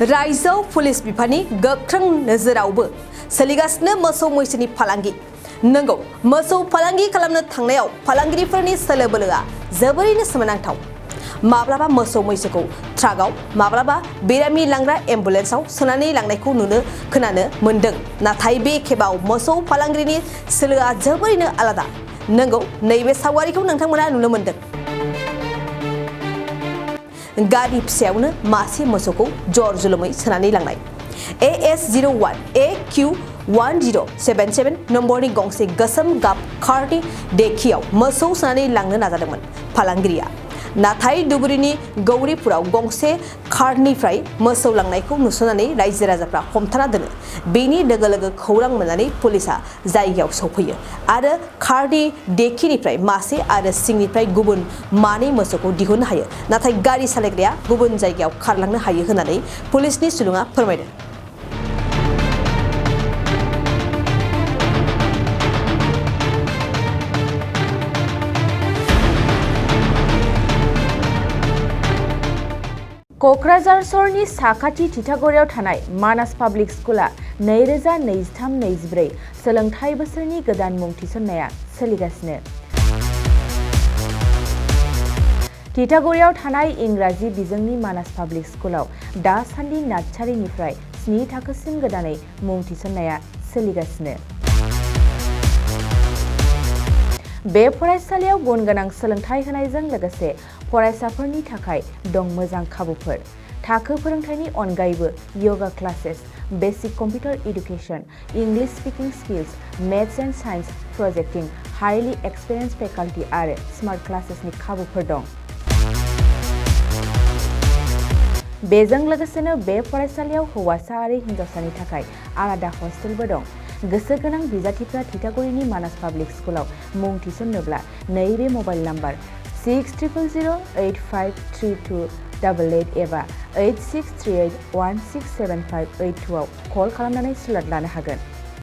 रायजोआव पुलिस बिफाननि गोख्रों नोजोरावबो सोलिगासिनो मोसौ मैसोनि फालांगि। नंगौ, मोसौ फालांगि खालामनो थांनायाव फालांगिरिफोरनि सोलो बोलोआ जोबोरैनो सोमोनांथाव। माब्लाबा मोसौ मैसोखौ ट्राकआव, माब्लाबा बेरामि लांग्रा एम्बुलेन्सआव सोनानै लांनायखौ खोनानो मोन्दों। नाथाय बे खेबाव मोसौ फालांगिरिनि सोलोआ जोबोरैनो आलादा। नंगौ, नैबे सावगारिखौ नोंथांमोना नुनो मोन्दों। गारि फिसायावनो मासे मोसौखौ जर जुलुमै सोनानै लांनाय। AS01 AQ1077 नम्बरनि गंसे गोसोम गाब कारनि डेकियाव मोसौ सोनानै लांनो नाजादोंमोन फालांगिरिया। नाथाय धुबुरीनि गौरीपुराव गंसे कारनिफ्राय मोसौ लांनायखौ नुसननानै रायजो राजाफ्रा हमथाना दोनो। बेनि लोगो लोगो खौरां मोननानै पुलिसा जायगायाव सौफैयो आरो कारनि डेकिनिफ्राय मासे आरो सिंनिफ्राय गुबुन मानै मोसौखौ दिहुननो हायो। नाथाय गारि सालायग्राया गुबुन जायगायाव खारलांनो हायो होननानै पुलिसनि सुलुङा फोरमायदों। क'क्राझार सहरनि साखाथि तितागुरियाव थानाय मानास पाब्लिक स्कुला 2023-24 सोलोंथाइ बोसोरनि गोदान मुं थिसननाया सोलिगासिनो। तितागुरियाव थानाय इंराजि बिजोंनि मानास पाब्लिक स्कुलाव दासान्दि नार्सारिनिफ्राय 7 थाखोसिम गोदानै मुं थिसननाया सोलिगासिनो। बे फरायसालियाव गुन गोनां सोलोंथाइ होनायजों लोगोसे फरायसाफोरनि थाखाय दं मोजां खाबुफोर। थाखो फोरोंथायनि अनगायैबो yoga classes, basic computer education, English speaking skills, maths and science projecting, highly experience faculty आरो स्मार्ट क्लासेसनि खाबुफोर दं। बेजों लोगोसेनो बे फरायसालियाव हौवासा आरो हिन्जावसानि थाखाय आलादा हस्टेलबो दं। गोसो गोनां बिजाथिफ्रा तितागुरिनि मानास पाब्लिक स्कुलाव मुं थिसन्नोब्ला नैबे मबाइल नाम्बार 6000853288 एबा 8638167582 आव कल खालामनानै सुलाद लानो हागोन।